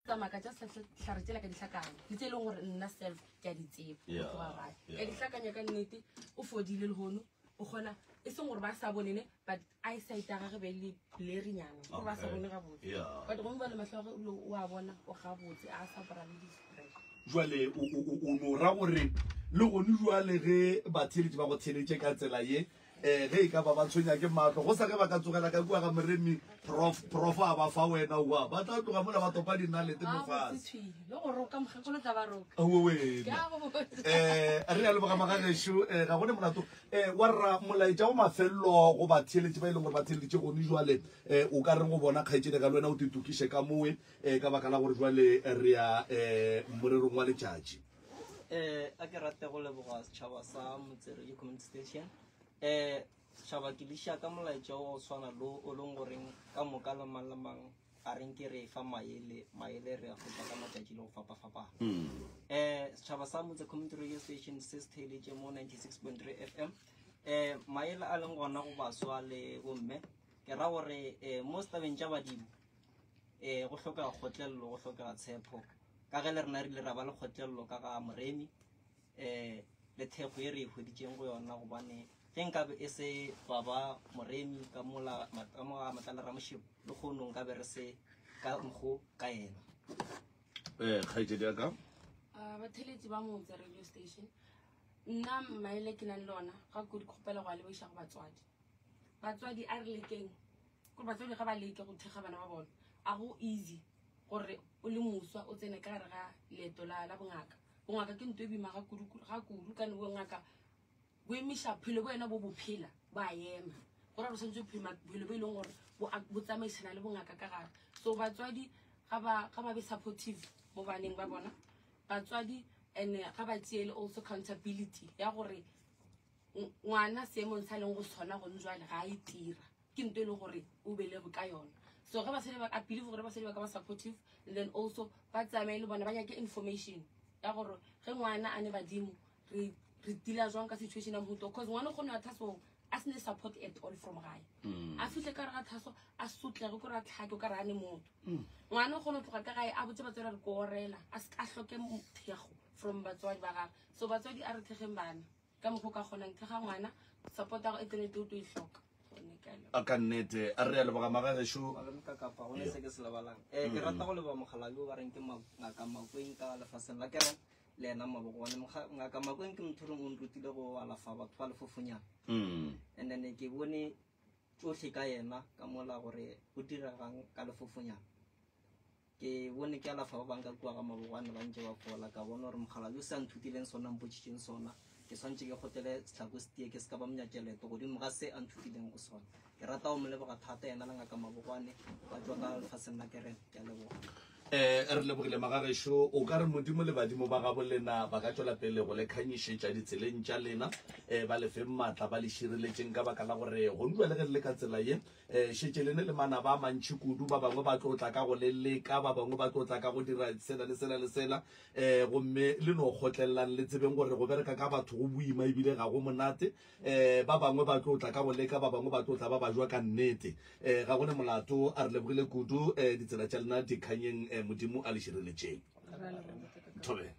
tsamaya ka tša hlare tsela ka dihlakanya le tse e leng gore nna self ke a di tseba go tloga gae ka dihlakanya ka nnete o fodile lehono o kgona e seng gore ba sa bonene but eyesight ya gage be le blurrynyana gore ba sa bone gabotse but gomme ba le mahlo gage o a bona o gabotse a sa bora le di-pressure jwale o no ra gore le gone jwale ge batheeletši ba go theeletše ka tsela ye um ge e ka ba ba tshwenya ke maatlo go sa ge ba ka tsogela ka kua ga moremi prof prof a ba fa wena oa ba tla tloga mola ba topa dinalete mo fase wena um re a leboga magagešo um ga gone molato um wa rra molaetša wa mafelelo go batheeletši ba e leng gore ba theeleditše gone jwale um o ka reng go bona kgaetšedi ka le wena o titokiše ka mowe um ka baka la gore jwale re ya um morerong wa letšatši um a ke rate go leboga setšhaba sa motsere community station um setšhaba ke liša ka molaetša wa go tshwana lo o leng goreng ka moka le mang le mang a reng ke re fa maele maele re a feta ka matšatši le go fapafapana um setšhaba sa motse community radio station se se theeletše mo 96.3 fm um maele a leng gona go baswa le bomme ke ra gore um mo setabeng tša badimo um go hlokega kgotlelelo go hlokega tshepo ka ge le rena re ile ra ba le kgotlelelo ka ga moremi um le thekgo e re e hweditšeng go yona gobane ge nkabe e se baba moremi ka mola ka mo ga matlala ramošebo le kgono nkabe re se ka mokgo ka yena um kgaetšedi ya ka ah, batheletsi ba motse radio station nna maele ke nang le ona ga kudu kgopela go a leboiša go batswadi batswadi a re lekeng kore batswadi ga ba leke go thekga bana ba bona a go easy gore o le moswa o tsene ka gare ga leeto la la bongaka bongaka ke nto e boima ga kudu ga kudu ka bongaka bo emiša phelo bo ena bo bophela bo a ema gore re tshwanetse bophelo bo e leng gore bo tsamaisana le bongaka ka gare so batswadi ga ba be supportive mo baneng ba bona batswadi and ga ba tseele also accountability ya gore ngwana seemong sa leng go sona gone jwale ga a itira ke nto e leng gore o belege ka yona so ge basadi ba I believe gore basadi ba ka ba supportive and then also ba tsamaye le bona ba nyake information ya gore ge ngwana a ne badimo re re deala jwang ka situation ya mohuta cause ngwana o kgone ya thasong a sene support at all from gae mm. a fitlhe ka re ga thaso a sotlege ko re a tlhake o ka re a ne motho mm. ngwana o kgone go tloga ka gae a botse batswadi a re ko orela a se ka hloke thekgo from batswadi ba gage so batswadi a re thekgeng bana ka mokgwa o ka kgonang thekga ngwana support ya go e tsene o tlo e hloka a ka nnete a re a leboga magagešo malome ka kapa go ne se ke se lebalang um ke rata go leboga mokgalabje o ba reng ke ngaka makweng ka lefaseng la kere le ena maboko gone ngaka makweng ke motho reng o nrutile go alafa batho ba lefofonyana mm. and then ke bone tsotlhe ka yena ka mola gore go diregang ka lefofonyana Ke bone ke alafa ba bang ka kua ga Mabogwane ba ntše ba fola, ka bona gore mokgalabje o se a nthutileng sona, mpotšitšeng sona, ke swantše ke kgotlele sehlako se tie, ke se ka ba monyatšeleto godimo ga se a nthutileng go sona. Ke rata go mo leboga thata yena le Ngaka Mabogwane ba tšwa ka lefaseng la Keren. Ke a leboga. Eh, re lebogile magagešo. O ka re Modimo le badimo ba gabo lena ba ka tšwela pele go le khanyišetša ditseleng tša lena, eh, ba le feng maatla, ba le šireletšeng ka baka la gore go ntwa le ge le le ka tsela ye, E, šetše le ne le manaba a mantši kudu, ba bangwe ba tlo tla ka go le leka, ba bangwe ba tlo tla ka go dira sela le sela le sela. E, gomme le no kgotlelelang, le tsebeng gore go bereka ka batho go boima ebile ga go monate. E, ba bangwe ba tlo tla ka go leka, ba bangwe ba tlo tla ba bajwa ka nnete. E, ga go ne molato, a re lebogile kudu. E, ditsela tša lena di khanyeng, e, Modimo a le šireletšeng. Thobela.